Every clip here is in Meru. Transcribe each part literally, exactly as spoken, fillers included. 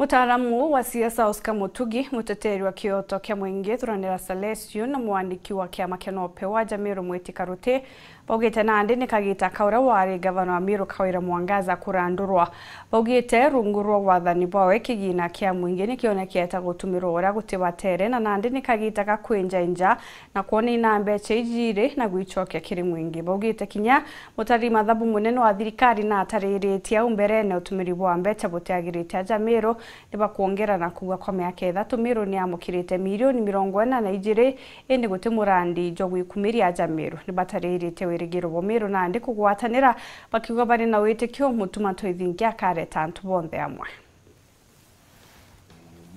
Mutaaramu wa siasa Oscar Mutugi, muteteri wa kioto kia mwingi Thuranira Salesio na mwandiki wa kiama kia Nope wa Jamiru Mwiti Karuti baugite nandi ni kagita ka uria wari ngavana wa Meru Kawira Mwangaza kurandurwa. Baugite rungu rwa wathani bwawe kigina kia mwingi ni kionekete gutumirwa uria gutibatere na nandi ni kagita ga kwinjainja na kwonina mbeca iji iri na gwicokia kiri mwingi. Baugite kinya mutari mathabu munene wa thirikari na atariritie au mberene utumiri bwa mbeca butiagirite aja Meru ni bakwongera na kuuga kwa miaka ithatu Meru ni yamukirite milioni mirongo ina na ijiri, indi guti murandi jwa gwikumiria aja Meru. Ni bataririte wirigiro bwa Meru nandi kugwatanira, bakiuga bari na witikio Mutuma Toithingi akareta antu bonthe amwe.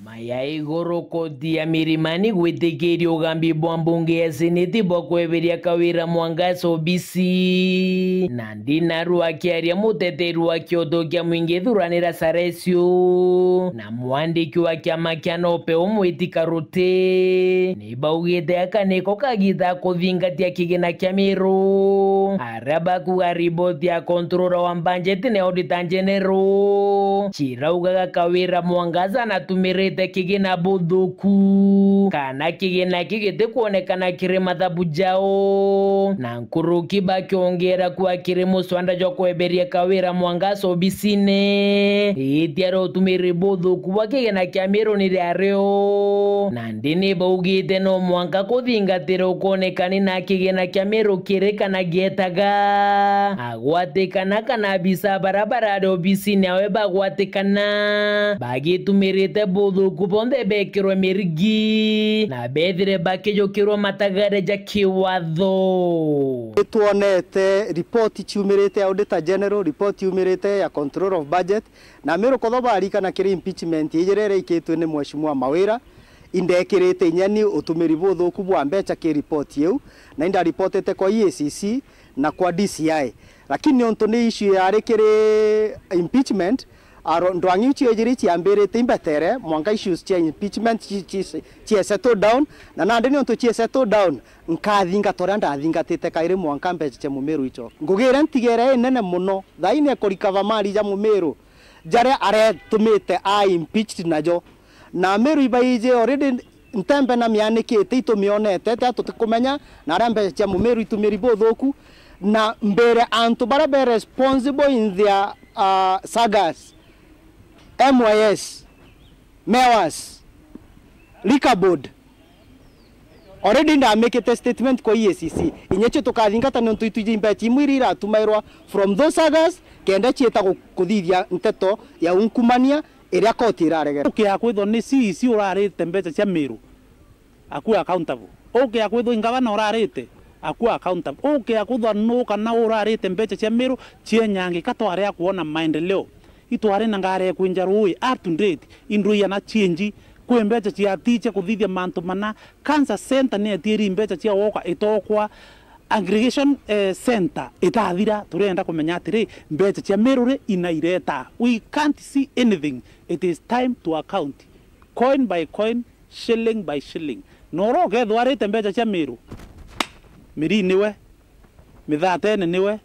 Maya iguru, koti ya Mirimani gwitikiria ugambi bwa mbunge ya seneti bwa kweberia Kawira Mwangaza obisi. Nandi narua akiaria muteteri wa kioto kia mwingi Thuranira Salesio na mwandiki wa kiama kia Nope Mwiti Karuti ni baugite aka niko kagita kuthingatia kigina kia Meru. Aria bakuga riboti ya controller wa budget na auditor general ciraugaga Kawira Mwangaza natumirite kigina buthuku, kana kigina ki gitikwonekana kiri mathabu jao, na nkuruki bakiongera kuuga kiri muswanda jwa kweberia Kawira Mwangaza obisine, itia ria utumiri buthuku bwa kigina kia Meru ni riario. Nandi ni baugite no mwanka kuthingatira ukonekani na kigina kia Meru kiri kana gietaga. Agwatikana kana abisa bara barari obisine yawe bagwatikana, bagitumirite buthuku bonthe bekirwe mirigi, na bethire bakijukirwa matagare ja kiwatho. Nitwonete ripoti ciumirite ya Auditor General, ripoti yumirite ya Control of Budget, na Meru kotho barikana kiri impeachment ijiri iria ikitwe ni Mheshimiwa Mawira, indekirite inya ni utumiri buthuku bwa mbeca ki ripoti iu, na indaripotete kwa E A C C na kwa D C I. Lakini niuntu ni issue yari kiri impeachment, aro-, ndwang'i iu cio ijiri ciambirite imbetere, mwanka issues cia impeachment ci-, ci-, cie settle down, na nandi niuntu cie settle down, nkathinga ta uria ndathingatite kairi mwanka mbeca cia Mumiru icoke. Ngugi iria ntigere inene mono, thaa ii ni kurikava mali ja Mumiru, jaria aretumite a impeached najo. Na Meru ibaiji already ntembe na mianikite itumionete, tia tutikumenya, na aria mbeca cia Mumiru itumiri buthuku, na mbere antu baria be responsible in their, uh, sagas, M Y S, mayors, liquor board, already ndamikite statement kwa E A C C. Inya cio tukathingata niuntu itwiji mbeca imwe iria iratumairwa from those sagas, kenda ciita gu-, kuthithia nteto ya ungumania iria koti iraregera. Ukia kwithwa ni C E C urarite mbeca cia Meru, akuwe accountable. Ukia kwithwa i ngavana urarite, akuwe accountable. Ukia kwithwa nu kana urarite mbeca cia Meru, cienyangi ka twari a kuona maendeleo. Itwari na ngari ya kwinja rui, up to date, indwii ana cienji, kwi mbeca ciati cia kuthithia mantu mana, cancer center ni etieri mbeca cia woka itokwa, aggregation, eh, center itathira. Turenda kumenya atiri, mbeca cia Meru ri inaireta? We can't see anything. It is time to account, coin by coin, shilling by shilling. Na uria ukethwa arite mbeca cia Meru, Mirii niwe, Mithatene niwe.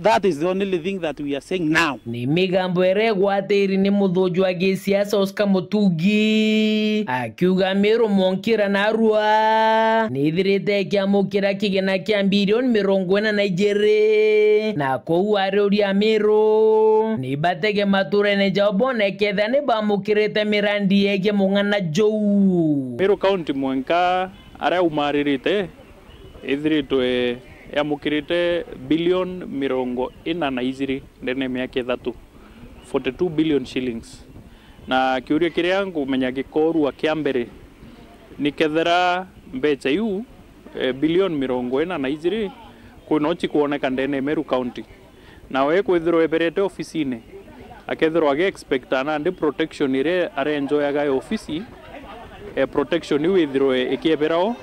That is the only thing that we are saying now. Ni migambo iria igwatiri ni muthuju wa gisiasa Oscar Mutugi, akiuga Meru, Mwonkira na Arua nithirite ikiamukira kigina kia bilioni mirongo ina na ijiri, na kou ariuria Meru ni batege maturene jao bone kethira ni bamukirite mirandi yegie mung'ana juu. Meru County mwenka aria aumaririte ithiritwe yamukirite bilioni mirongo ina na ijiri ndene ya miaka ithatu, forty two billion shillings. Na kiuria kiria nkumenya gikorua kia mbere ni kethira mbeca iu, eh, bilioni mirongo ina na ijiri, kwina o cikwoneka ndene ya Meru County. Nawe ekwithirwa eberete ofisine, akethirwa agi expecta nandi protection iria arenjoyaga ya ofisi, eh, protection iu ithirwe ikiebera o.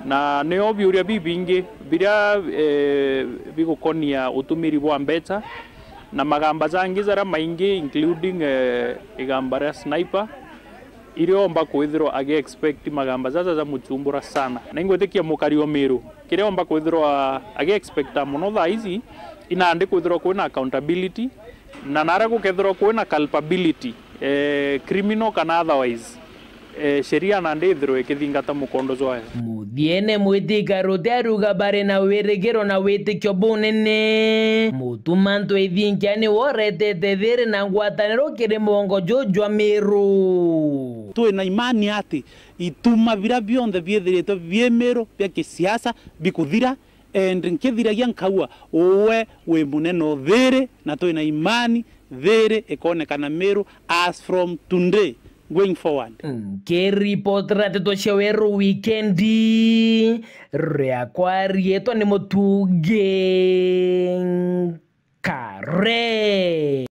Na nio biuria bibingi biria, eh, bigukonia utumiri bwa mbeca, na magamba jangi jaria maingi, including, eh, igamba ria Sniper, iria omba kwithirwa agi expect magamba jaja jamuchumbura sana. Na ingwitikia mukari o Meru, kiria omba kwithirwa agi expecta mono thaa ici, inandi kwithirwa kwina accountability, na naria gukethirwa kwina culpability, eh, criminal kana otherwise, eh, sheria nandi ithirwe ikithingata mukondo jwayo. Muthiene, Mwitikaruti aruga bari na wirigiro na witikio bunene. Mutuma antu ithinkia ni woretete thiri na ngwataniro kiri mwongo juu jwa Miru. Twi na imani ati ituma biria bionthe biithiritwe bi Miru bia kisiasa bikuthira, and nkithiragia nkaua, uwe wi munene o thiri, na twi na imani thiri ikonekana Miru as from today going forward. Nkiripotera nteto cia Weru Wikendi, riakwa riitwa ni Mutungi Kare.